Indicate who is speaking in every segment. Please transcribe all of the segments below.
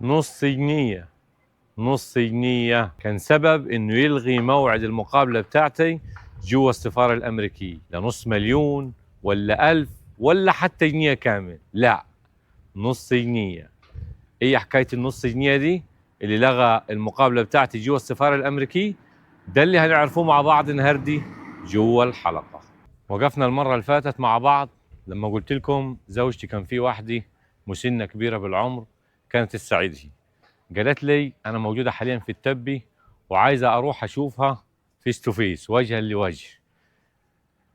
Speaker 1: نص جنيه، نص جنيه كان سبب انه يلغي موعد المقابلة بتاعتي جوا السفارة الامريكية. لا نص مليون ولا ألف ولا حتى جنيه كامل، لا نص جنيه. ايه حكاية النص جنيه دي اللي لغى المقابلة بتاعتي جوا السفارة الامريكية؟ ده اللي هنعرفوه مع بعض النهاردة جوا الحلقة. وقفنا المرة اللي فاتت مع بعض لما قلت لكم زوجتي كان في واحدة مسنة كبيرة بالعمر كانت السعيدة، قالت لي انا موجودة حاليا في التبي وعايزه اروح اشوفها face to face، وجها لوجه.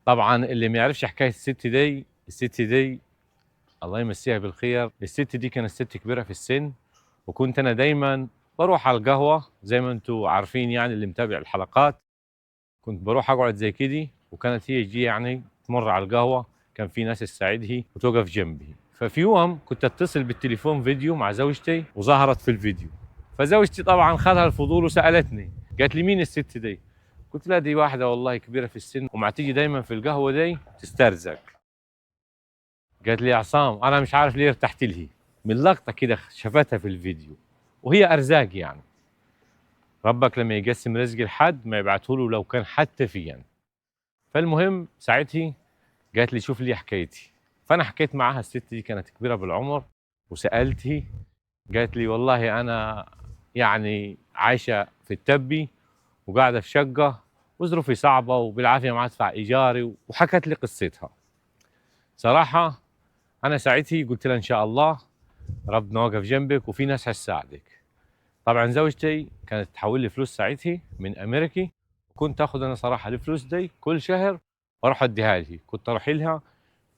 Speaker 1: طبعا اللي ما يعرفش حكاية الست دي، الست دي الله يمسيها بالخير، الست دي كانت ست كبيرة في السن، وكنت انا دايما بروح على القهوة زي ما انتم عارفين، يعني اللي متابع الحلقات كنت بروح اقعد زي كده، وكانت هي تجي يعني تمر على القهوة، كان في ناس تساعدها وتوقف جنبي. ففي يوم كنت اتصل بالتليفون فيديو مع زوجتي وظهرت في الفيديو، فزوجتي طبعا خدها الفضول وسالتني، قالت لي مين الست دي؟ قلت لها دي واحدة والله كبيرة في السن ومع تيجي دايما في القهوة دي تسترزق. قالت لي يا عصام انا مش عارف ليه ارتحت لها من لقطة كده شافتها في الفيديو، وهي ارزاق يعني، ربك لما يقسم رزق لحد ما يبعته له لو كان حتى فيا. فالمهم ساعتها قالت لي شوف لي حكايتي، فانا حكيت معاها. الست دي كانت كبيرة بالعمر وسالتها، قالت لي والله انا يعني عايشه في التبي وقاعدة في شقه وظروفي صعبة وبالعافيه ما ادفع ايجاري، وحكت لي قصتها. صراحة انا ساعتها قلت لها ان شاء الله ربنا واقف جنبك وفي ناس هتساعدك. طبعا زوجتي كانت تحول لي فلوس ساعتها من امريكي، وكنت اخذ انا صراحة الفلوس دي كل شهر واروح اديها لها، كنت اروح لها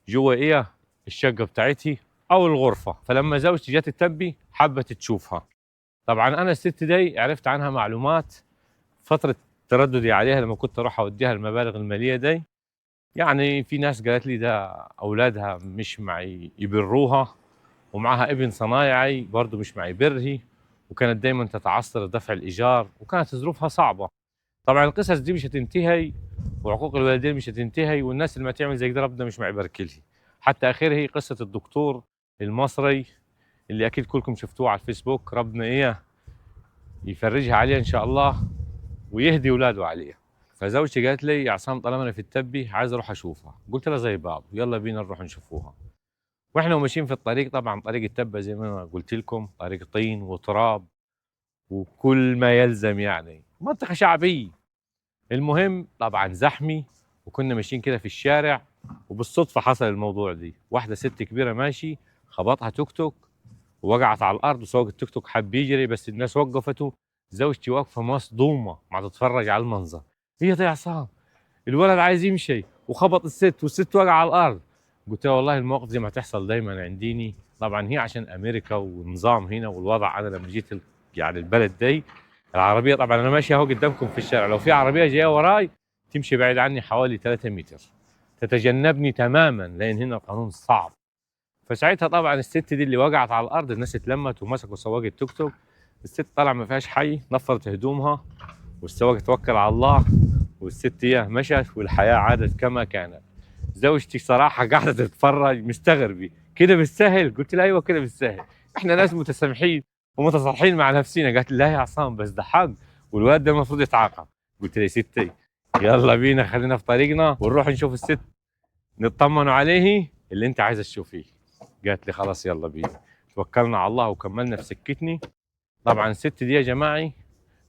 Speaker 1: جوا ايه الشقة بتاعتي او الغرفة. فلما زوجتي جت التبي حبت تشوفها. طبعا انا الست دي عرفت عنها معلومات فترة ترددي عليها لما كنت اروح اوديها المبالغ المالية دي، يعني في ناس قالت لي ده اولادها مش معي يبروها، ومعها ابن صنايعي برضه مش معي برهي، وكانت دايما تتعثر دفع الايجار وكانت ظروفها صعبة. طبعا القصص دي مش هتنتهي، وعقوق الوالدين مش هتنتهي، والناس اللي ما تعمل زي كده ربنا مش معي يبارك لها. حتى اخره قصة الدكتور المصري اللي اكيد كلكم شفتوه على الفيسبوك، ربنا ايه يفرجها عليه ان شاء الله ويهدي اولاده عليه. فزوجتي قالت لي يا عصام طالما انا في التبي عايز اروح اشوفها، قلت لها زي بعض يلا بينا نروح نشوفوها. واحنا وماشيين في الطريق، طبعا طريق التبه زي ما انا قلت لكم طريق طين وتراب وكل ما يلزم، يعني منطقة شعبية. المهم طبعا زحمي، وكنا ماشيين كده في الشارع، وبالصدفه حصل الموضوع دي، واحدة ست كبيرة ماشي خبطها توك توك ووقعت على الارض، وسواق التوك توك حب يجري بس الناس وقفته. زوجتي واقفة مصدومة ما تتفرج على المنظر، هي يا عصام الولد عايز يمشي وخبط الست والست وقع على الارض. قلت لها والله المواقف دي ما تحصل دايما عنديني. طبعا هي عشان امريكا والنظام هنا والوضع، انا لما جيت يعني البلد دي العربية، طبعا انا ماشي اهو قدامكم في الشارع، لو في عربية جاية وراي تمشي بعيد عني حوالي 3 متر، تتجنبني تماما لان هنا القانون صعب. فساعتها طبعا الست دي اللي وقعت على الارض الناس اتلمت ومسكوا سواق التوك توك، الست طلع ما فيهاش حي، نفرت هدومها والسواق توكل على الله والست اياه مشت والحياة عادت كما كانت. زوجتي صراحة قاعدة تتفرج مستغربه، كده بالسهل؟ قلت لها ايوه كده بالسهل، احنا ناس متسامحين ومتصالحين مع نفسينا. قالت لي لا يا عصام بس ده حق والواد ده المفروض يتعاقب. قلت لها يا ستي يلا بينا خلينا في طريقنا ونروح نشوف الست نطمنوا عليه اللي انت عايزه تشوفيه. قالت لي خلاص يلا بينا. توكلنا على الله وكملنا في سكتني. طبعا الست دي يا جماعي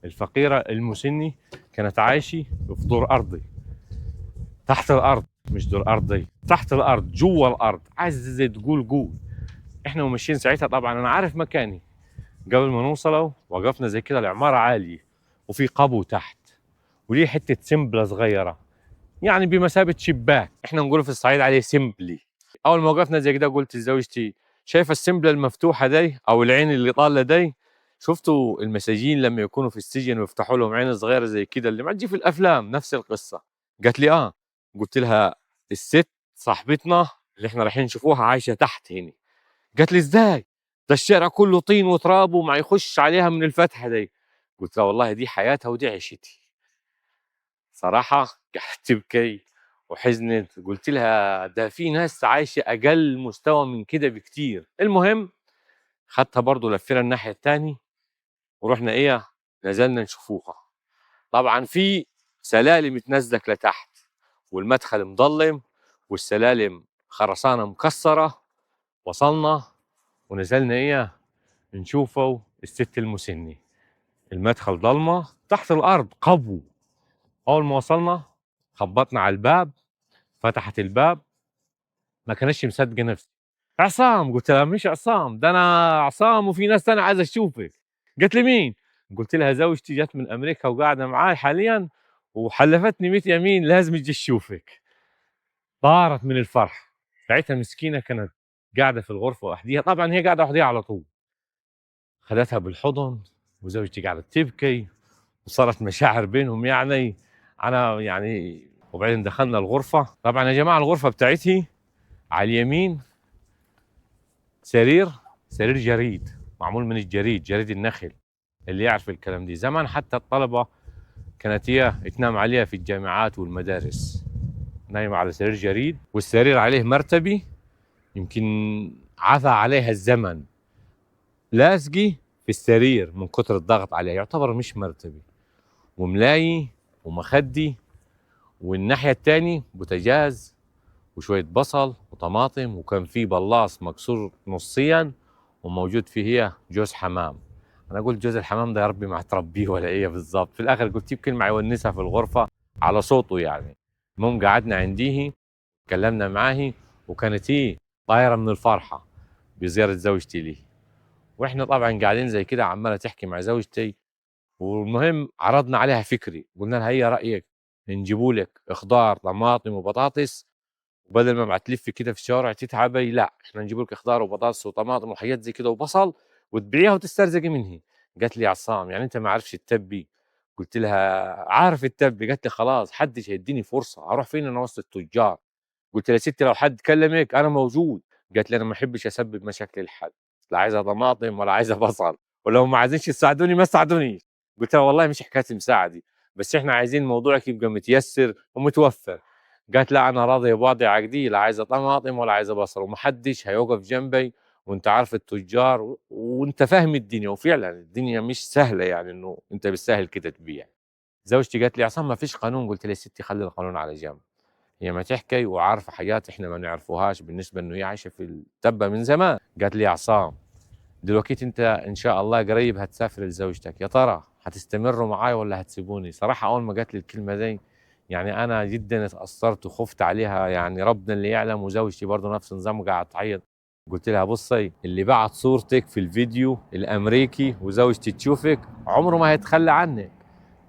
Speaker 1: الفقيرة المسني كانت عايشه في دور ارضي تحت الارض، مش دور ارضي، تحت الارض جوا الارض، عايز زي تقول قول. احنا وماشيين ساعتها طبعا انا عارف مكاني، قبل ما نوصله وقفنا زي كده، العمارة عالية وفي قبو تحت وليه حتة سمبله صغيرة يعني بمثابة شباك، احنا نقوله في الصعيد عليه سمبلي. اول ما وقفنا زي كده قلت لزوجتي شايفه السمبله المفتوحة دي او العين اللي طاله دي؟ شفتوا المساجين لما يكونوا في السجن ويفتحوا لهم عين صغيرة زي كده اللي ما تجي في الافلام، نفس القصة. قالت لي اه. قلت لها الست صاحبتنا اللي احنا رايحين نشوفوها عايشه تحت هنا. قالت لي ازاي؟ ده الشارع كله طين وتراب وما يخش عليها من الفتحة دي. قلت لها والله دي حياتها ودي عيشتي. صراحة قعدت تبكي وحزنت، قلت لها ده في ناس عايشه اقل مستوى من كده بكتير. المهم خدتها برضو لفينا الناحية الثانية ورحنا ايه نزلنا نشوفوها. طبعا في سلالم تنزلك لتحت، والمدخل مظلم والسلالم خرسانه مكسرة. وصلنا ونزلنا ايه نشوفه الست المسنة. المدخل ضلمة تحت الارض قبو. اول ما وصلنا خبطنا على الباب، فتحت الباب، ما كانش مصدقه نفسي. عصام؟ قلت لها مش عصام، ده انا عصام وفي ناس تانية عايزه اشوفك. قالت لي مين؟ قلت لها زوجتي جت من امريكا وقاعدة معاي حاليا وحلفتني 100 يمين لازم تجي تشوفك. طارت من الفرح. ساعتها مسكينه كانت قاعدة في الغرفة وحديها، طبعا هي قاعدة وحديها على طول. خدتها بالحضن وزوجتي قاعدة تبكي وصارت مشاعر بينهم يعني انا يعني. وبعدين دخلنا الغرفة. طبعا يا جماعة الغرفة بتاعتي على اليمين سرير، سرير جريد معمول من الجريد، جريد النخل اللي يعرف الكلام دي. زمان حتى الطلبة كانت هي تنام عليها في الجامعات والمدارس، نايمة على سرير جريد والسرير عليه مرتبي يمكن عفى عليها الزمن، لازقي في السرير من كتر الضغط عليها، يعتبر مش مرتبي، وملاي ومخدي، والناحية الثانية بوتاجاز وشوية بصل وطماطم، وكان في بلاص مكسور نصيا وموجود فيه هي جوز حمام. انا قلت جوز الحمام ده يا ربي ما هتربيه ولا ايه بالظبط. في الاخر قلت يمكن مع يونسها في الغرفة على صوته يعني. المهم قعدنا عنديه تكلمنا معاه، وكانت هي طايره من الفرحة بزيارة زوجتي لي. واحنا طبعا قاعدين زي كده عماله تحكي مع زوجتي. والمهم عرضنا عليها فكري، قلنا لها هي رايك نجيبوا لك خضار طماطم وبطاطس، وبدل ما تلفي كده في الشوارع تتعبي، لا احنا نجيب لك خضار وبطاطس وطماطم وحاجات زي كده وبصل وتبيعيها وتسترزقي منها. قالت لي يا عصام يعني انت ما عارفش التبي؟ قلت لها عارف التبي. قالت لي خلاص حدش هيديني فرصة، هروح فين انا وسط التجار؟ قلت لها يا ستي لو حد كلمك انا موجود. قالت لي انا ما احبش اسبب مشاكل لحد، لا عايزه طماطم ولا عايزه بصل، ولو ما عايزينش تساعدوني ما تساعدونيش. قلت لها والله مش حكاية مساعدي، بس احنا عايزين موضوعك يبقى متيسر ومتوفر. قالت لا انا راضية بوضعي عقدي، لا عايزه طماطم ولا عايزه بصل، ومحدش هيوقف جنبي، وانت عارف التجار وانت فاهم الدنيا. وفعلا الدنيا مش سهلة يعني انه انت بالسهل كده تبيع. زوجتي قالت لي عصام ما فيش قانون. قلت لها يا ستي خلي القانون على جنب، هي ما تحكي وعارفه حاجات احنا ما نعرفوهاش بالنسبة انه هي عايشه في التبه من زمان. قالت لي يا عصام دلوقتي انت ان شاء الله قريب هتسافر لزوجتك، يا ترى هتستمروا معاي ولا هتسيبوني؟ صراحة اول ما قالت لي الكلمة دي يعني انا جدا اتاثرت وخفت عليها، يعني ربنا اللي يعلم. وزوجتي برضه نفس النظام قاعدة تعيط. قلت لها بصي اللي بعت صورتك في الفيديو الامريكي وزوجتي تشوفك عمره ما هيتخلى عنك.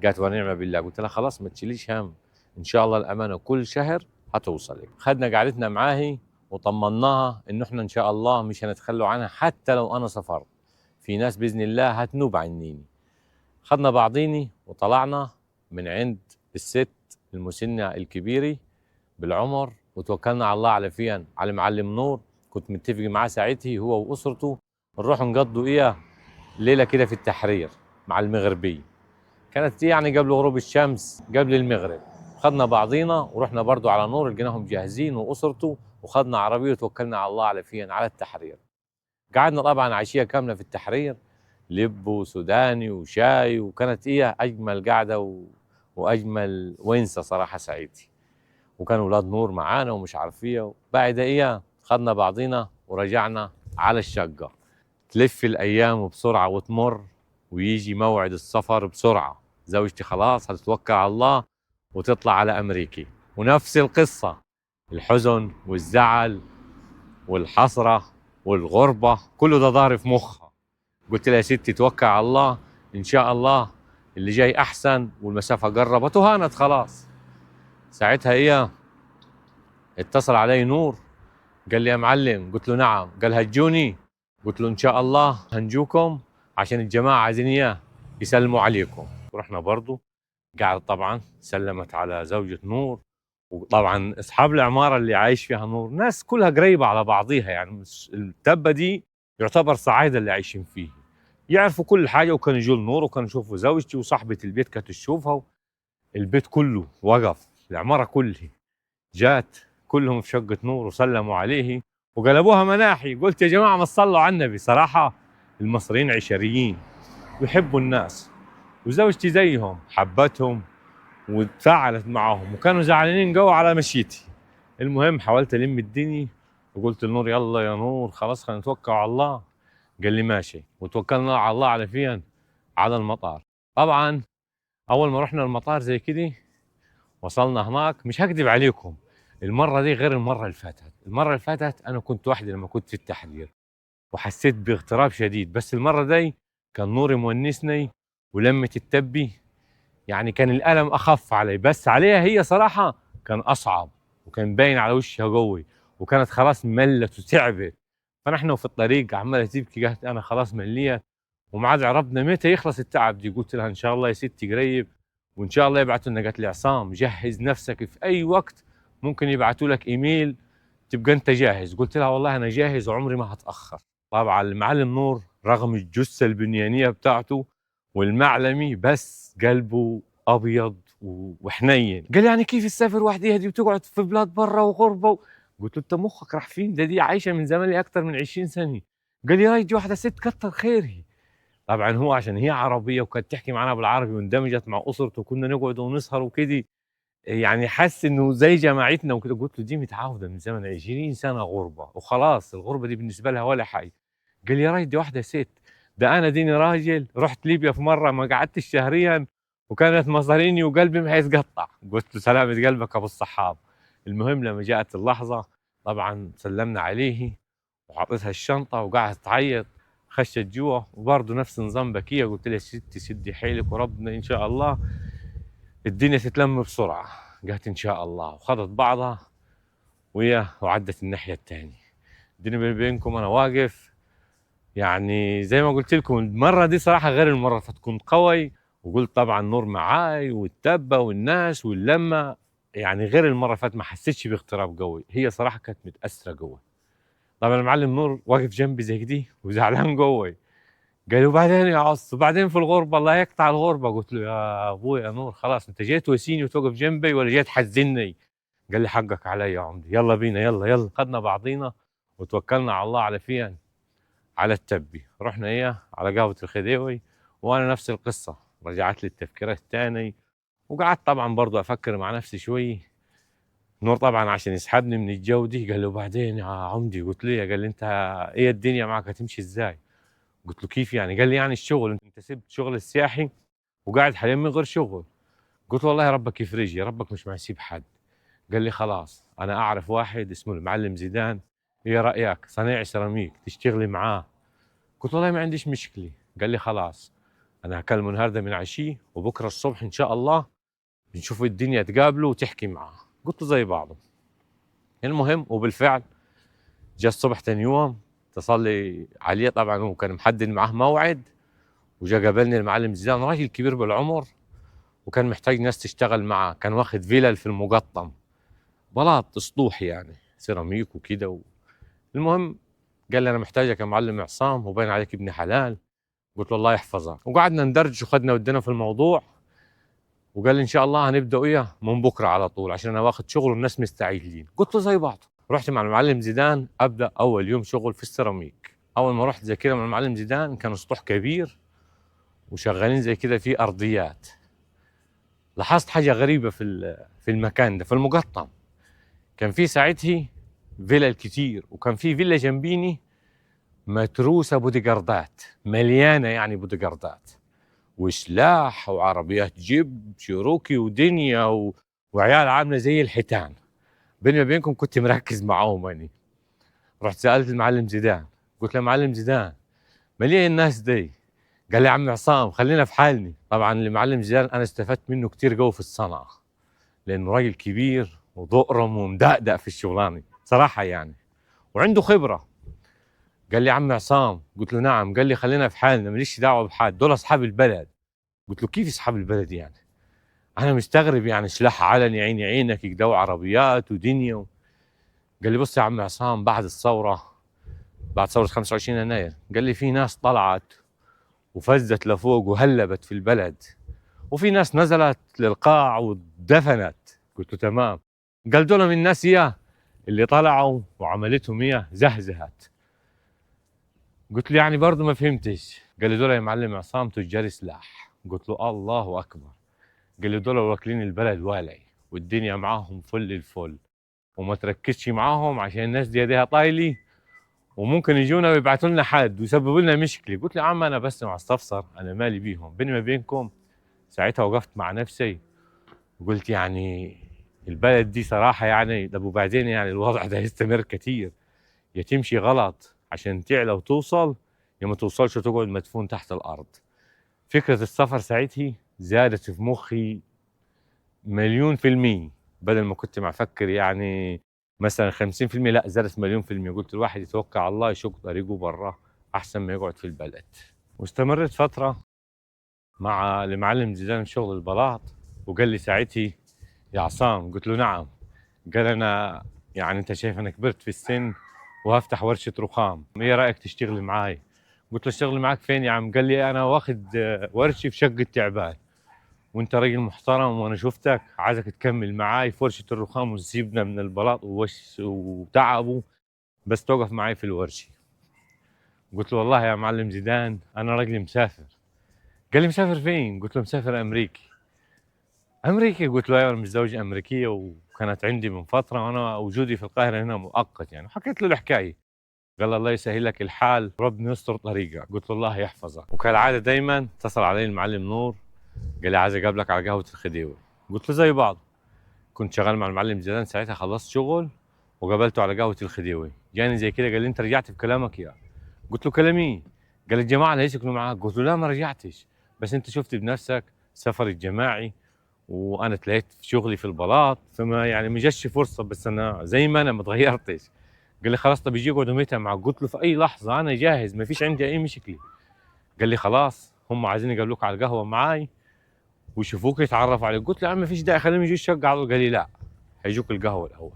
Speaker 1: قالت ونعم بالله. قلت لها خلاص ما تشيليش هم، ان شاء الله الامانة كل شهر هتوصلك. خدنا قعدتنا معاهي وطمناها انه احنا ان شاء الله مش هنتخلوا عنها حتى لو انا سافرت، في ناس باذن الله هتنوب عنيني. خدنا بعضيني وطلعنا من عند الست المسنة الكبيرة بالعمر وتوكلنا على الله على فين، على معلم نور. كنت متفق معاه ساعتها هو واسرته نروح نقضوا ايه ليلة كده في التحرير مع المغربية. كانت يعني قبل غروب الشمس قبل المغرب. خدنا بعضينا ورحنا برضو على نور، لقيناهم جاهزين واسرته، وخدنا عربية وتوكلنا على الله على فين، على التحرير. قعدنا طبعا عشية كاملة في التحرير، لب وسوداني وشاي، وكانت ايه اجمل قعدة واجمل ونسه صراحة سعيدتي. وكانوا اولاد نور معانا ومش عارفيه. بعد ايه خدنا بعضينا ورجعنا على الشقة. تلف الايام بسرعة وتمر ويجي موعد السفر بسرعة. زوجتي خلاص هتتوكل على الله وتطلع على امريكي، ونفس القصة، الحزن والزعل والحسرة والغربة كله ده ضارب في مخها. قلت لها يا ستي توكل على الله ان شاء الله اللي جاي احسن، والمسافة قربت وهانت خلاص. ساعتها ايه اتصل علي نور قال لي يا معلم. قلت له نعم. قال هتجوني؟ قلت له ان شاء الله هنجوكم عشان الجماعة عايزين اياه يسلموا عليكم. رحنا برضو قعدت طبعا سلمت على زوجة نور، وطبعا اصحاب العمارة اللي عايش فيها نور ناس كلها قريبه على بعضيها، يعني التبه دي يعتبر صعايده اللي عايشين فيه، يعرفوا كل حاجة. وكانوا يجوا لنور وكانوا يشوفوا زوجتي وصاحبه البيت كانت تشوفها. البيت كله وقف، العمارة كلها جات كلهم في شقه نور وسلموا عليه وقلبوها مناحي. قلت يا جماعة ما تصلوا على النبي. صراحة المصريين عشريين ويحبوا الناس، وزوجتي زيهم حبتهم وتفاعلت معاهم، وكانوا زعلانين جوا على مشيتي. المهم حاولت الم الدنيا وقلت لنور يلا يا نور خلاص خلينا نتوكل على الله. قال لي ماشي، وتوكلنا على الله. على فين؟ على المطار. طبعا اول ما رحنا المطار زي كده وصلنا هناك، مش هكذب عليكم المرة دي غير المرة اللي فاتت. المرة اللي فاتت انا كنت وحدي لما كنت في التحرير وحسيت باغتراب شديد، بس المرة دي كان نوري مونسني ولمة التبي، يعني كان الألم أخف علي، بس عليها هي صراحة كان أصعب، وكان باين على وشها قوي، وكانت خلاص ملت وتعبت. فنحن في الطريق عمالة تبكي، قالت أنا خلاص مليت وما عاد عرفنا متى يخلص التعب دي. قلت لها إن شاء الله يا ستي قريب، وإن شاء الله يبعثوا لنا. قالت لي عصام جهز نفسك، في أي وقت ممكن يبعثوا لك إيميل تبقى أنت جاهز. قلت لها والله أنا جاهز وعمري ما هتأخر. طبعا المعلم نور رغم الجثة البنيانية بتاعته والمعلمي، بس قلبه أبيض وحنين. قال يعني كيف تسافر وحديها دي وتقعد في بلاد برا وغربة؟ قلت له انت مخك راح فين؟ ده دي عايشة من زمان لي أكتر من 20 سنة. قال لي راي دي واحدة ست كتر خيري. طبعا هو عشان هي عربية وكانت تحكي معنا بالعربي واندمجت مع أسرته وكنا نقعد ونسهر وكده، يعني حس انه زي جماعتنا وكده. قلت له دي متعودة من زمان 20 سنة غربة وخلاص الغربة دي بالنسبة لها ولا حاجة. قال لي راي دي واحدة ست، ده أنا ديني راجل رحت ليبيا في مرة ما قعدتش شهريا وكانت مصاريني وقلبي ما هيتقطع. قلت له سلامة قلبك أبو الصحاب. المهم لما جاءت اللحظة طبعا سلمنا عليه وحطيتها الشنطة وقعدت تعيط، خشت جوا وبرضه نفس نظام بكية. قلت لها ستي سدي حيلك وربنا إن شاء الله الدنيا تتلم بسرعة. قالت إن شاء الله، وخذت بعضها ويا وعدت الناحية الثانية. الدنيا بينكم أنا واقف، يعني زي ما قلت لكم المرة دي صراحة غير المرة، فتكون قوي. وقلت طبعا نور معاي والتبة والناس واللمة، يعني غير المرة فات ما حسيتش باغتراب قوي، هي صراحة كانت متأثرة قوي. طبعا المعلم نور واقف جنبي زي كده وزعلان قوي، قال وبعدين يا عص وبعدين في الغربة الله يقطع الغربة. قلت له يا ابوي يا نور خلاص انت جاي تواسيني وتوقف جنبي ولا جاي تحزني؟ قال لي حقك علي يا عمدي، يلا بينا يلا يلا. خدنا بعضينا وتوكلنا على الله. على فين؟ على التبي. رحنا ايه على قهوة الخديوي، وانا نفس القصة رجعت لي التفكيرات الثاني، وقعدت طبعا برضو افكر مع نفسي شوي. نور طبعا عشان يسحبني من الجو دي قال له بعدين يا عمدي. قلت له قال لي انت ايه الدنيا معك هتمشي ازاي؟ قلت له كيف يعني؟ قال لي يعني الشغل انت سبت شغل السياحي وقاعد حاليا من غير شغل. قلت له والله ربك يفرجي، ربك مش معسيب حد. قال لي خلاص انا اعرف واحد اسمه المعلم زيدان، ايه رايك صنايعي سيراميك تشتغلي معاه؟ قلت له والله ما عنديش مشكلة. قال لي خلاص انا هكلمه النهارده من عشية وبكره الصبح ان شاء الله نشوف الدنيا تقابله وتحكي معاه. قلت له زي بعضه. المهم وبالفعل جاء الصبح ثاني يوم اتصل لي عليه، طبعا هو كان محدد معاه موعد، وجا قابلني المعلم زيدان، راجل كبير بالعمر وكان محتاج ناس تشتغل معاه، كان واخد فيلل في المقطم بلاط اسطوح يعني سيراميك وكده المهم قال لي انا محتاجك يا معلم عصام وبين عليك ابن حلال. قلت له الله يحفظك. وقعدنا ندرج وخدنا ودينا في الموضوع، وقال لي ان شاء الله هنبدا ايه من بكره على طول عشان انا واخد شغل والناس مستعجلين. قلت له زي بعض. رحت مع المعلم زيدان ابدا اول يوم شغل في السيراميك. اول ما رحت زي كده مع المعلم زيدان كان سطوح كبير وشغالين زي كده في ارضيات. لاحظت حاجة غريبة في المكان ده في المقطم، كان في ساعتها فيلل كتير، وكان في فيلا جنبيني متروسه بوديجاردات، مليانة يعني بوديجاردات وسلاح وعربيات جيب شيروكي ودنيا وعيال عامله زي الحيتان. بيني وبينكم كنت مركز معاهم يعني. رحت سالت المعلم زيدان، قلت له معلم زيدان مليان الناس دي؟ قال لي يا عم عصام خلينا في حالنا. طبعا المعلم زيدان انا استفدت منه كتير قوي في الصنعة، لانه راجل كبير وضقرم ومدقدق في الشغلانة صراحة يعني، وعنده خبره. قال لي يا عم عصام، قلت له نعم. قال لي خلينا في حالنا ماليش دعوه بحد، دول اصحاب البلد. قلت له كيف اصحاب البلد يعني؟ انا مستغرب يعني سلاح علني عيني عينك يقدوا عربيات ودنيا قال لي بص يا عم عصام، بعد الثورة، بعد ثورة 25 يناير، قال لي في ناس طلعت وفزت لفوق وهلبت في البلد، وفي ناس نزلت للقاع ودفنت. قلت له تمام. قال دول من الناس اياه اللي طلعوا وعملتهم اياه زهزهت. قلت له يعني برضه ما فهمتش. قال لي دول يا معلم عصام تجار سلاح. قلت له الله اكبر. قال لي دول واكلين البلد والعي والدنيا معاهم فل الفل، وما تركزش معاهم عشان الناس دي ايديها طايلي وممكن يجونا ويبعتوا لنا حد ويسببوا لنا مشكلة. قلت له يا عم انا بس مع استفسر، انا مالي بيهم، بيني ما بينكم. ساعتها وقفت مع نفسي وقلت يعني البلد دي صراحة يعني، طب وبعدين يعني الوضع ده يستمر كتير، يا تمشي غلط عشان تعلى وتوصل، يا ما توصلش وتقعد مدفون تحت الارض. فكرة السفر ساعتها زادت في مخي 1,000,000%، بدل ما كنت مع فكر يعني مثلا 50%، لا زادت 1,000,000%. قلت الواحد يتوكل على الله يشق طريقه برا احسن ما يقعد في البلد. واستمرت فترة مع المعلم زيدان شغل البلاط، وقال لي ساعتي يا عصام، قلت له نعم. قال انا يعني انت شايف انا كبرت في السن وهفتح ورشه رخام، ايه رايك تشتغل معاي؟ قلت له اشتغل معاك فين يا عم؟ قال لي انا واخد ورشه في شقه تعبان، وانت راجل محترم وانا شفتك، عايزك تكمل معاي في ورشه الرخام وتسيبنا من البلاط ووش وتعبه، بس توقف معاي في الورشة. قلت له والله يا معلم زيدان انا راجل مسافر. قال لي مسافر فين؟ قلت له مسافر امريكي. امريكي؟ قلت له ايوه انا متزوج امريكية وكانت عندي من فترة، وانا وجودي في القاهرة هنا مؤقت يعني. حكيت له الحكاية. قال الله يسهل لك الحال، ربنا يستر طريقك. قلت له الله يحفظك. وكالعادة دايما اتصل علي المعلم نور، قال لي عايز اقابلك على قهوة الخديوي. قلت له زي بعض. كنت شغال مع المعلم زيدان ساعتها، خلصت شغل وقابلته على قهوة الخديوي. جاني زي كده قال لي انت رجعت في كلامك يا؟ قلت له كلامي؟ قال الجماعة اللي يسكنوا معاك. قلت له لا ما رجعتش، بس انت شفت بنفسك سفر الجماعي وانا تلاقيت في شغلي في البلاط، فما يعني ما جاش فرصة، بس انا زي ما انا ما اتغيرتش. قال لي خلاص طب يجي يقعدوا متى معك؟ قلت له في اي لحظة انا جاهز، ما فيش عندي اي مشكلة. قال لي خلاص هم عايزين يقابلوك على القهوة معاي ويشوفوك يتعرفوا عليك. قلت له يا عم ما فيش داعي، خليهم يجوا الشقة على طول. قال لي لا هيجوك القهوة الاول.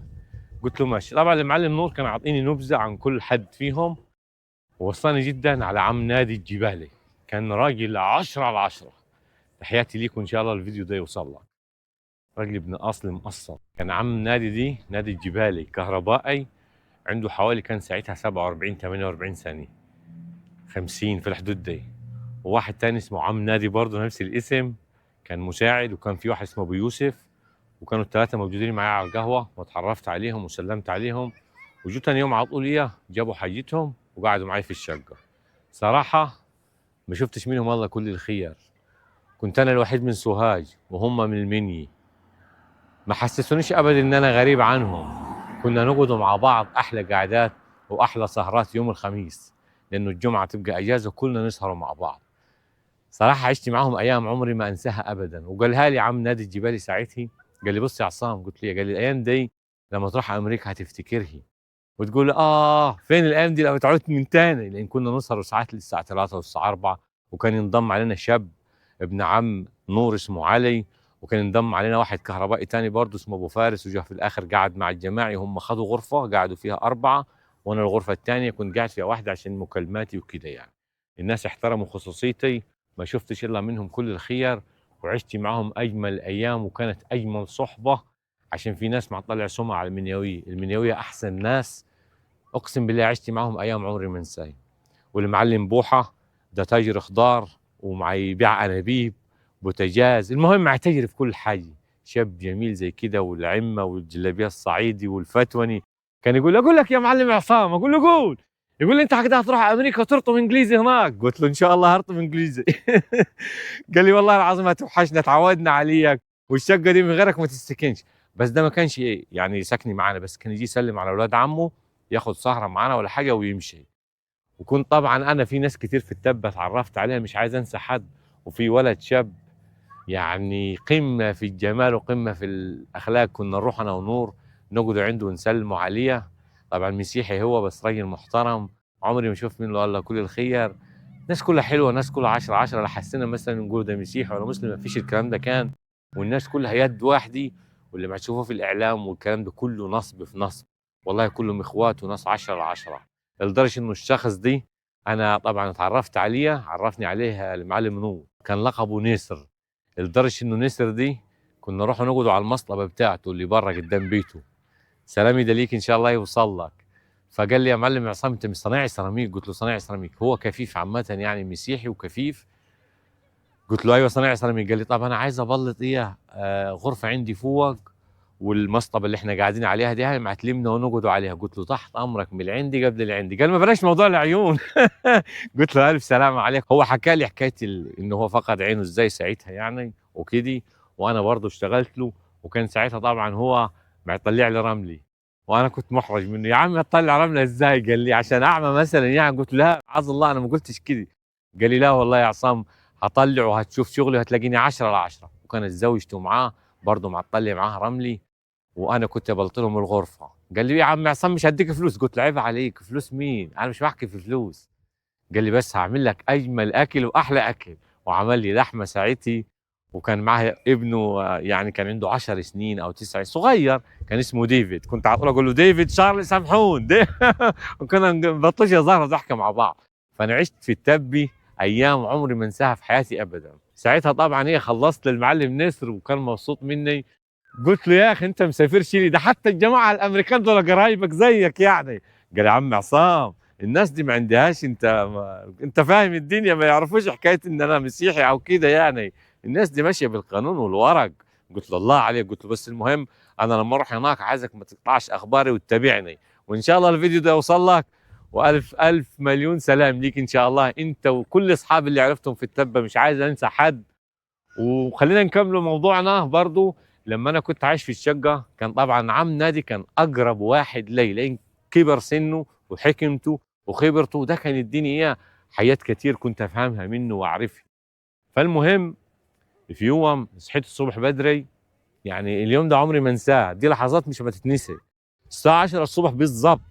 Speaker 1: قلت له ماشي. طبعا المعلم نور كان عاطيني نبذه عن كل حد فيهم، ووصاني جدا على عم نادي الجبالي، كان راجل 10 على 10. تحياتي ليكم، ان شاء الله الفيديو ده يوصل لك. راجل ابن اصل مقصر. كان عم نادي دي نادي الجبالي كهربائي، عنده حوالي كان ساعتها 47 48 سنة، 50 في الحدود دي. وواحد تاني اسمه عم نادي برضه نفس الاسم، كان مساعد. وكان في واحد اسمه ابو يوسف، وكانوا الثلاثة موجودين معايا على القهوة، واتعرفت عليهم وسلمت عليهم. وجو تاني يوم على طول ايه جابوا حاجتهم وقعدوا معايا في الشقة. صراحة ما شفتش منهم والله كل الخير. كنت انا الوحيد من سوهاج وهم من المنيا، ما حسسونيش ابدا ان انا غريب عنهم. كنا نقعد مع بعض احلى قعدات واحلى سهرات يوم الخميس، لانه الجمعة تبقى اجازه وكلنا نسهروا مع بعض. صراحة عشت معاهم ايام عمري ما انساها ابدا. وقالها لي عم نادي الجبالي ساعتها، قال لي بص يا عصام، قلت له، قال لي الايام دي لما تروح امريكا هتفتكرها وتقول فين الايام دي لو تعود من تاني، لان كنا نسهر ساعات للساعة 3 والساعة 4. وكان ينضم علينا شاب ابن عم نور اسمه علي، وكان ينضم علينا واحد كهربائي تاني برضه اسمه ابو فارس، وجا في الاخر قعد مع الجماعي. هم خدوا غرفة قعدوا فيها 4، وانا الغرفة الثانية كنت قاعد فيها واحدة عشان مكالماتي وكده يعني. الناس احترموا خصوصيتي، ما شفتش الا منهم كل الخير، وعشت معهم اجمل ايام وكانت اجمل صحبه. عشان في ناس ما تطلع سمعه على المنيويه، المنيويه احسن ناس، اقسم بالله عشت معهم ايام عمري ما انساها. والمعلم بوحه ده تاجر خضار ومع يبيع انابيب بوتاجاز، المهم مع تاجر في كل حاجة، شاب جميل زي كده، والعمة والجلابيه الصعيدي والفتوني. كان يقول اقول لك يا معلم عصام، اقول له قول، يقول لي انت حكيت هتروح امريكا وترطم انجليزي هناك. قلت له ان شاء الله هرطم انجليزي. قال لي والله العظيم هتوحشنا، تعودنا عليك، والشقه دي من غيرك ما تستكنش. بس ده ما كانش ايه يعني ساكني معانا، بس كان يجي يسلم على اولاد عمه، ياخد سهره معانا ولا حاجة ويمشي. وكنت طبعا انا في ناس كتير في التبه اتعرفت عليها، مش عايز انسى حد. وفي ولد شاب يعني قمة في الجمال وقمة في الاخلاق، كنا نروح انا ونور نقعد عنده ونسلموا عليه. طبعا مسيحي هو بس راجل محترم، عمري ما شفت منه الا كل الخير. ناس كلها حلوة، ناس كلها 10 10، لا حسينا مثلا نقول ده مسيحي ولا مسلم، ما فيش الكلام ده كان. والناس كلها يد واحدة، واللي ما تشوفوه في الاعلام والكلام ده كله نصب في نصب، والله كلهم اخوات وناس 10 10. لدرجة انه الشخص دي انا طبعا اتعرفت عليها، عرفني عليها المعلم نور، كان لقبه نسر. لدرجة انه نسر دي كنا نروح نقعدوا على المصلبه بتاعته اللي بره قدام بيته. سلامي ده ليك ان شاء الله يوصل لك. فقال لي يا معلم عصام انت مش صنايعي سيراميك؟ قلت له صنايعي سيراميك. هو كفيف عامة يعني، مسيحي وكفيف. قلت له ايوه صنايعي سيراميك. قال لي طب انا عايز ابلط ايه غرفة عندي فوق، والمصطبه اللي احنا قاعدين عليها دي هاي معتلمنا ونقعدوا عليها. قلت له تحت امرك، من العندي قبل العندي. قال ما بلاش موضوع العيون. قلت له الف سلامه عليك. هو حكى لي حكاية انه هو فقد عينه ازاي ساعتها يعني وكده، وانا برضه اشتغلت له. وكان ساعتها طبعا هو معطلع لي رملي، وانا كنت محرج منه، يا عم تطلع رملة ازاي؟ قال لي عشان اعمى مثلا يعني. قلت له لا عز الله انا ما قلتش كده. قال لي لا والله يا عصام هطلع وهتشوف شغلي وهتلاقيني 10 على 10. وكانت زوجته معاه برضه معطلة معاه رملي، وانا كنت بلط لهم الغرفة. قال لي يا عم عصام مش هديك فلوس. قلت له عيب عليك، فلوس مين؟ انا مش بحكي في فلوس. قال لي بس هعمل لك اجمل اكل واحلى اكل. وعمل لي لحمه ساعتي، وكان معاه ابنه يعني كان عنده 10 سنين او 9، صغير، كان اسمه ديفيد. كنت على طول اقول له ديفيد شارلي سامحون. وكنا نبطلش هزار وضحكه مع بعض. فانا عشت في التبي ايام عمري ما انساها في حياتي ابدا. ساعتها طبعا ايه خلصت للمعلم نسر وكان مبسوط مني. قلت له يا اخي انت مسافر شيلي ده حتى الجماعة الامريكان دول قرايبك زيك يعني. قال يا عم عصام الناس دي ما عندهاش، انت فاهم الدنيا، ما يعرفوش حكاية ان انا مسيحي او كده يعني، الناس دي ماشية بالقانون والورق. قلت له الله عليك. قلت له بس المهم انا لما اروح هناك عايزك ما تقطعش اخباري وتتابعني، وان شاء الله الفيديو ده يوصل لك. والف الف مليون سلام ليك ان شاء الله، انت وكل اصحابي اللي عرفتهم في التبه، مش عايز انسى حد. وخلينا نكملوا موضوعنا برضو. لما انا كنت عايش في الشقة كان طبعا عم نادي كان اقرب واحد لي، لان كبر سنة وحكمته وخبرته، ده كان يديني اياه حاجات كتير كنت افهمها منه واعرفها. فالمهم في يوم صحيت الصبح بدري، يعني اليوم ده عمري ما انساه، دي لحظات مش هتتنسي. الساعة 10 الصبح بالظبط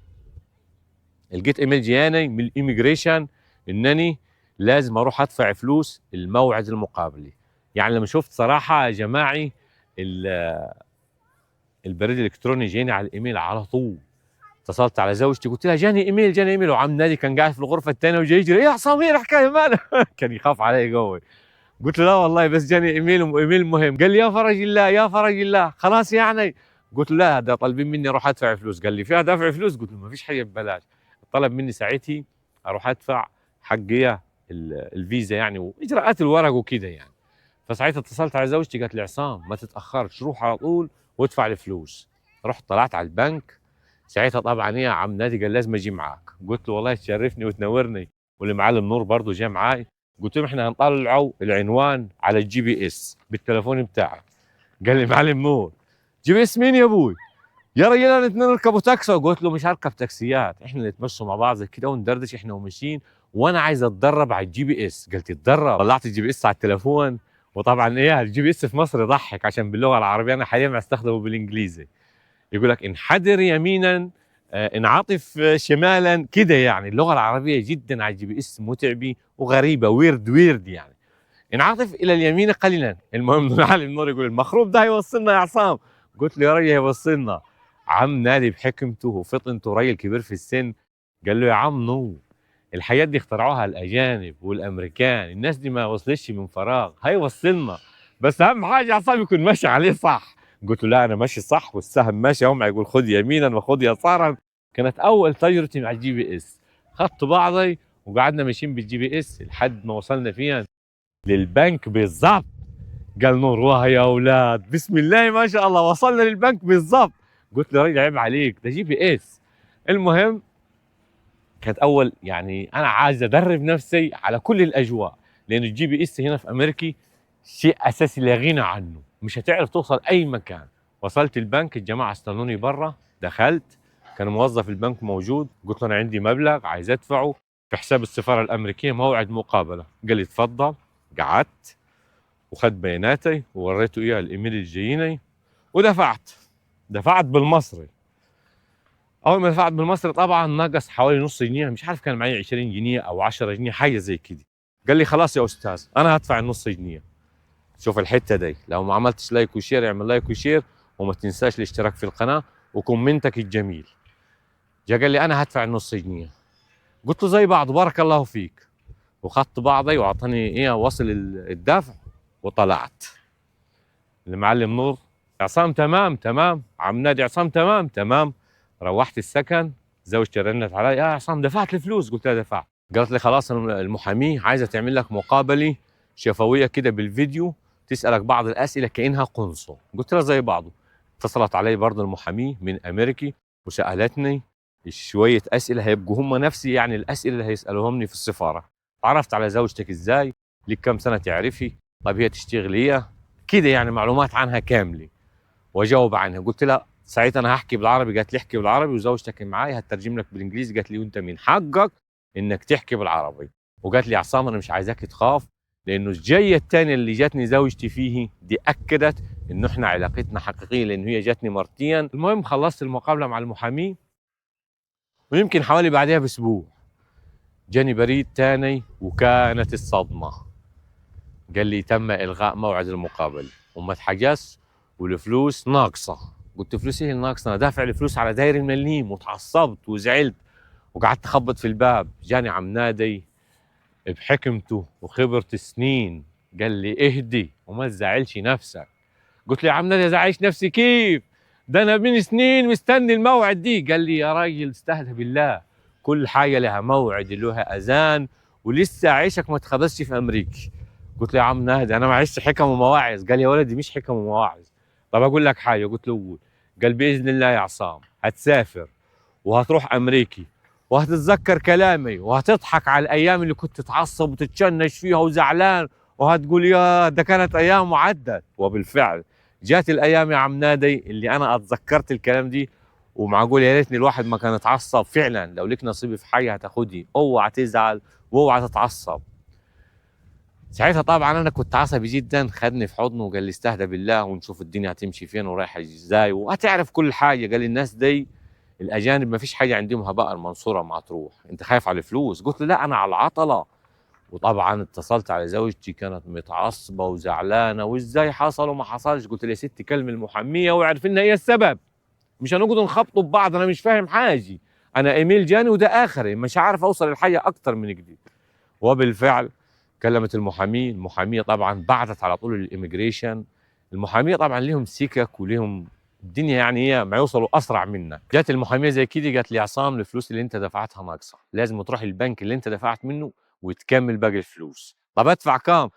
Speaker 1: لقيت ايميل جاني من ال immigration انني لازم اروح ادفع فلوس الموعد المقابلي. يعني لما شفت صراحة يا جماعي البريد الالكتروني جاني على الايميل على طول، اتصلت على زوجتي قلت لها جاني ايميل جاني ايميل. وعم نادي كان قاعد في الغرفة الثانية وجاي يجري، ايه يا عصام ايه الحكاية مالك؟ كان يخاف علي قوي. قلت له لا والله بس جاني ايميل وايميل مهم. قال لي يا فرج الله يا فرج الله خلاص يعني. قلت له لا ده طالبين مني اروح ادفع فلوس. قال لي فيها دفع فلوس؟ قلت له ما فيش حاجة ببلاش. طلب مني ساعتي اروح ادفع حقية الفيزا يعني واجراءات الورق وكده يعني. فساعتها اتصلت على زوجتي قالت لي عصام ما تتاخرش روح على طول وادفع الفلوس. رحت طلعت على البنك. ساعتها طبعا ايه عم نادي قال لازم اجي معاك. قلت له والله تشرفني وتنورني. والمعلم نور برضه جاي معاي. قلت لهم احنا هنطلعوا العنوان على ال GPS بالتليفون بتاعك. قال لي معلم نور GPS مين يا ابوي؟ يا رجال انا الاثنين نركبوا تاكسي. قلت له مش هركب تاكسيات، احنا نتمشوا مع بعض زي كده وندردش احنا وماشيين، وانا عايز اتدرب على ال GPS. قلت اتدرب؟ طلعت ال GPS على التليفون. وطبعا ايه ال GPS في مصر يضحك عشان باللغة العربية، انا حاليا بستخدمه بالانجليزي. يقول لك انحدر يمينا، انعطف شمالا كده يعني. اللغة العربية جدا على ال GPS متعبة وغريبة، weird weird يعني. انعطف الى اليمين قليلا. المهم معلم نور يقول المخروب ده هيوصلنا يا عصام. قلت له يا راجل هيوصلنا. عم نادي بحكمته وفطنته، راجل كبير في السن، قال له يا عم نور الحاجات دي اخترعوها الاجانب والامريكان، الناس دي ما وصلتش من فراغ، هيوصلنا، بس اهم حاجة يا عصام يكون ماشي عليه صح. قلت له لا انا ماشي صح والسهم ماشي، هم يقول خذ يمينا وخذ يسارا. كانت اول تجربتي مع ال GPS. خدت بعضي وقعدنا ماشيين بال GPS لحد ما وصلنا فيها للبنك بالظبط. قال نور واه يا اولاد بسم الله ما شاء الله وصلنا للبنك بالظبط. قلت له يا راجل عيب عليك ده GPS. المهم كانت اول يعني انا عايز ادرب نفسي على كل الاجواء، لان ال GPS هنا في امريكا شيء اساسي لا غنى عنه، مش هتعرف توصل اي مكان. وصلت البنك الجماعة استنوني بره، دخلت كان موظف البنك موجود. قلت له انا عندي مبلغ عايز ادفعه في حساب السفارة الامريكية، موعد مقابله. قال لي اتفضل. قعدت وخد بياناتي ووريته اياها الايميل اللي جاييني ودفعت. دفعت بالمصري. اول ما دفعت بالمصري طبعا نقص حوالي نص جنيه، مش عارف كان معي 20 جنيه او 10 جنيه حاجة زي كده. قال لي خلاص يا استاذ انا هدفع النص جنيه. شوف الحتة دي، لو ما عملتش like و share اعمل like و share، وما تنساش الاشتراك في القناة و comment ك الجميل. جا قال لي انا هدفع النص جنيه. قلت له زي بعض بارك الله فيك. وخدت بعضي واعطاني ايه وصل الدفع وطلعت. المعلم نور عصام تمام تمام، عم نادي عصام تمام تمام. روحت السكن زوجتي رنت علي، يا عصام دفعت الفلوس؟ قلت لها دفعت. قالت لي خلاص المحاميه عايزه تعمل لك مقابله شفويه كده بالفيديو، تسالك بعض الاسئلة كانها قنصل. قلت لها زي بعضه. اتصلت علي برضه المحاميه من امريكي وسالتني شوية اسئلة، هيبقوا هم نفسي يعني الاسئلة اللي هيسالوهمني في السفارة. عرفت على زوجتك ازاي؟ لك كم سنة تعرفي؟ طب هي تشتغل ايه؟ كده يعني معلومات عنها كاملة واجاوب عنها. قلت لها ساعتها انا هحكي بالعربي، قالت لي احكي بالعربي وزوجتك معايا هترجم لك بالانجليزي. قالت لي وانت من حقك انك تحكي بالعربي. وقالت لي عصام انا مش عايزاك تخاف، لانه الجاية الثانية اللي جاتني زوجتي فيه دي اكدت انه احنا علاقتنا حقيقية، لانه هي جاتني مرتين. المهم خلصت المقابلة مع المحامي، ويمكن حوالي بعدها باسبوع جاني بريد تاني، وكانت الصدمة. قال لي تم الغاء موعد المقابلة وما اتحجز والفلوس ناقصه. قلت فلوس ايه الناقصة؟ انا دافع الفلوس على داير المليم. وتعصبت وزعلت وقعدت اخبط في الباب. جاني عم نادي بحكمته وخبرة السنين، قال لي اهدي وما تزعلش نفسك. قلت له يا عم نادي ازعلش نفسي كيف؟ ده انا من سنين مستني الموعد دي. قال لي يا راجل استهدى بالله، كل حاجة لها موعد لها اذان، ولسه عيشك ما اتخبزش في امريكا. قلت له يا عم نادي انا ما عشت حكم ومواعظ. قال لي يا ولدي مش حكم ومواعظ، طب اقول لك حاجة. قلت له قول. قال باذن الله يا عصام هتسافر وهتروح امريكي وهتتذكر كلامي وهتضحك على الايام اللي كنت تتعصب وتتشنج فيها وزعلان، وهتقول يا ده كانت ايام وعدت. وبالفعل جات الايام يا عم نادي اللي انا اتذكرت الكلام دي، ومعقول يا ريتني الواحد ما كان اتعصب. فعلا لو لك نصيب في حاجة هتاخدي، اوعى تزعل واوعى تتعصب. ساعتها طبعا انا كنت عصبي جدا، خدني في حضنه وقال لي استهدى بالله ونشوف الدنيا هتمشي فين ورايحه ازاي وهتعرف كل حاجة. قال لي الناس دي الاجانب ما فيش حاجة عندهم هباء المنصورة ما تروح، انت خايف على الفلوس؟ قلت له لا انا على العطلة. وطبعا اتصلت على زوجتي كانت متعصبه وزعلانه، وازاي حصل وما حصلش. قلت لها يا ستي كلم المحاميه واعرف ان هي السبب، مش هنقعد نخبطوا ببعض، انا مش فاهم حاجة، انا ايميل جاني وده اخري، مش عارف اوصل الحاجة اكتر من كده. وبالفعل كلمت المحاميه، المحاميه طبعا بعتت على طول ال immigration. المحاميه طبعا ليهم سكك وليهم الدنيا، يعني هي ما يوصلوا اسرع منك. جت المحاميه زي كده قالت لي يا عصام الفلوس اللي انت دفعتها ناقصه، لازم تروح البنك اللي انت دفعت منه وتكمل باقي الفلوس. طب ادفع كام؟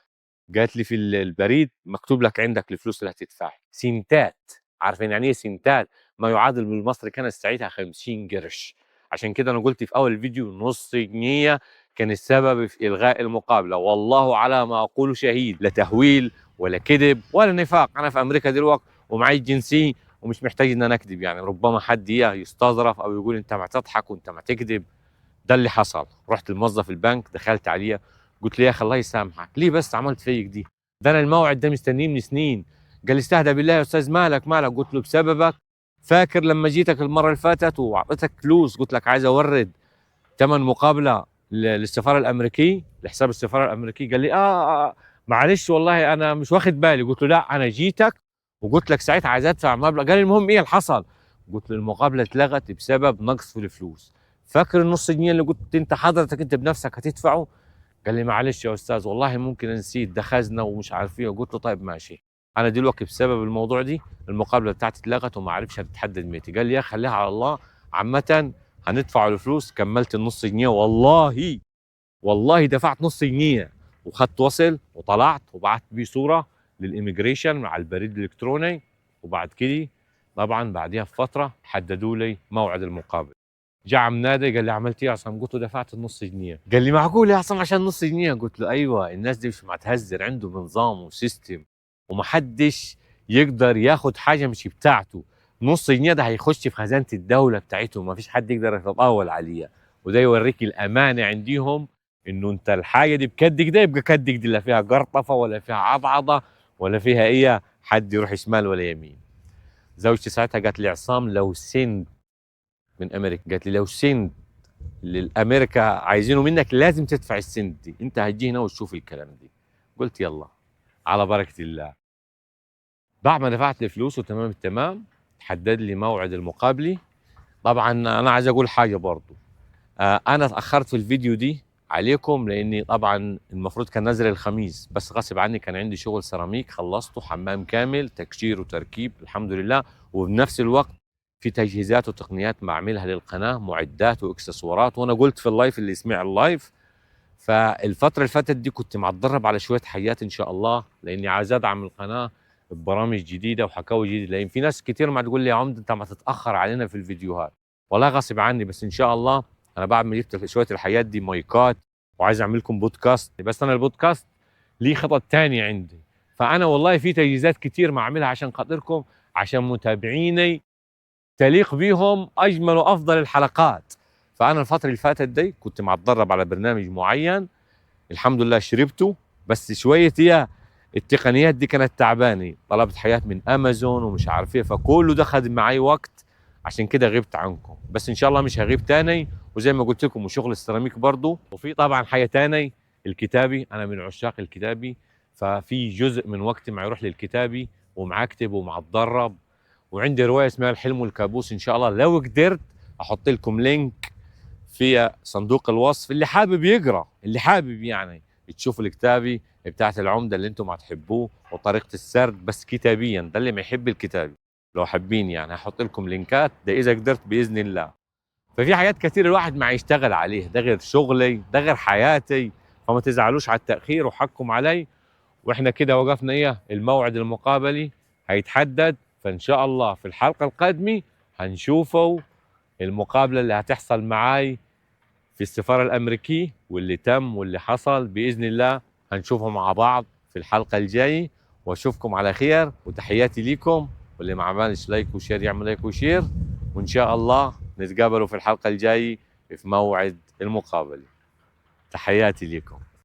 Speaker 1: قالت لي في البريد مكتوب لك عندك الفلوس اللي هتدفعها سنتات. عارفين يعني ايه سنتات؟ ما يعادل بالمصري كانت ساعتها 50 قرش. عشان كده انا قلت في اول الفيديو نص جنيه كان السبب في الغاء المقابلة، والله على ما اقول شهيد، لا تهويل ولا كذب ولا نفاق. انا في امريكا دلوقتي ومعي الجنسية ومش محتاج ان انا اكذب، يعني ربما حد يستظرف او يقول انت ما تضحك وانت ما تكذب. ده اللي حصل. رحت لموظف البنك، دخلت عليه قلت له يا اخي الله يسامحك، ليه بس عملت فيك دي؟ ده انا الموعد ده مستنيه من سنين. قال لي استهدى بالله يا استاذ، مالك مالك؟ قلت له بسببك. فاكر لما جيتك المرة اللي فاتت وعطيتك فلوس قلت لك عايز اورد ثمن مقابله للسفاره الامريكية لحساب السفارة الامريكية؟ قال لي آه معلش والله انا مش واخد بالي. قلت له لا انا جيتك وقلت لك ساعتها عايز ادفع مبلغ. قال لي المهم ايه اللي حصل؟ قلت له المقابلة اتلغت بسبب نقص في الفلوس. فاكر النص جنيه اللي قلت انت حضرتك انت بنفسك هتدفعه؟ قال لي معلش يا استاذ والله ممكن نسيت، ده خزنه ومش عارف ايه. قلت له طيب ماشي، انا دلوقتي بسبب الموضوع دي المقابلة بتاعتي اتلغت وما عرفش هتتحدد متى. قال لي يا خليها على الله، عامة هندفع الفلوس. كملت النص جنيه، والله والله دفعت نص جنيه وخدت وصل وطلعت وبعت بيه صوره لل immigration مع البريد الالكتروني. وبعد كده طبعا بعديها بفترة حددوا لي موعد المقابلة. جاء عم نادي قال لي عملت ايه يا عصام؟ قلت له دفعت النص جنيه. قال لي معقول يا عصام عشان نص جنيه؟ قلت له ايوه، الناس دي مش متهزر، عندهم نظام و system ومحدش يقدر ياخد حاجة مش بتاعته. نص جنيه ده هيخش في خزانه الدولة بتاعتهم، ما فيش حد يقدر يتطاول عليها. وده يوريك الامانة عنديهم، انه انت الحاجة دي بكدك ده يبقى كدك دي، لا فيها قرطفه ولا فيها عضعضه ولا فيها ايه حد يروح شمال ولا يمين. زوجتي ساعتها قالت لي عصام لو سنت من امريكا، قالت لي لو سنت للامريكا عايزينه منك لازم تدفع السنت دي، انت هتجي هنا وتشوف الكلام دي. قلت يلا على بركة الله. بعد ما دفعت الفلوس وتمام التمام حدد لي موعد المقابلة. طبعا انا عايز اقول حاجة برضو، انا اتاخرت في الفيديو دي عليكم لاني طبعا المفروض كان نازل الخميس، بس غصب عني كان عندي شغل سيراميك خلصته، حمام كامل تكشير وتركيب الحمد لله، وبنفس الوقت في تجهيزات وتقنيات بعملها للقناة، معدات واكسسوارات، وانا قلت في ال live اللي سمع ال live. فالفتره اللي فاتت دي كنت متدرب على شوية حاجات ان شاء الله، لاني عايز ادعم القناة ببرامج جديدة وحكاوي جديدة، لان في ناس كتير ما تقول لي يا عمده انت ما تتاخر علينا في الفيديوهات. والله غصب عني، بس ان شاء الله انا بعد ما جبت شوية الحاجات دي مايكات، وعايز اعمل لكم بودكاست، بس انا البودكاست ليه خطط تانية عندي. فانا والله في تجهيزات كتير ما اعملها عشان خاطركم، عشان متابعيني تليق بيهم اجمل وافضل الحلقات. فانا الفترة اللي فاتت دي كنت متدرب على برنامج معين، الحمد لله شربته، بس شوية هي التقنيات دي كانت تعبانة، طلبت حاجات من امازون ومش عارف ايه، فكله ده خد معي وقت، عشان كده غبت عنكم. بس ان شاء الله مش هغيب تاني، وزي ما قلت لكم وشغل السيراميك برضو. وفي طبعا حاجة تاني، الكتابي، انا من عشاق الكتابي، ففي جزء من وقتي ما يروح للكتابي ومع اكتب ومع اتدرب. وعندي رواية اسمها الحلم والكابوس، ان شاء الله لو قدرت احط لكم link في صندوق الوصف، اللي حابب يقرا، اللي حابب يعني تشوفوا الكتابي بتاعت العمدة اللي انتم هتحبوه وطريقه السرد، بس كتابيا، ده اللي ما يحب الكتابي لو حابين يعني هحط لكم لينكات ده اذا قدرت باذن الله. ففي حاجات كتير الواحد ما يشتغل عليها، ده غير شغلي، ده غير حياتي، فما تزعلوش على التاخير وحقكم علي. واحنا كده وقفنا ايه، الموعد المقابلي هيتحدد، فان شاء الله في الحلقة القادمة هنشوفوا المقابلة اللي هتحصل معاي في السفارة الامريكية، واللي تم واللي حصل باذن الله هنشوفه مع بعض في الحلقة الجاية. واشوفكم على خير، وتحياتي ليكم، واللي ما عملش like و share يعمل like و share، وان شاء الله نتقابلوا في الحلقة الجاية في موعد المقابلة. تحياتي لكم.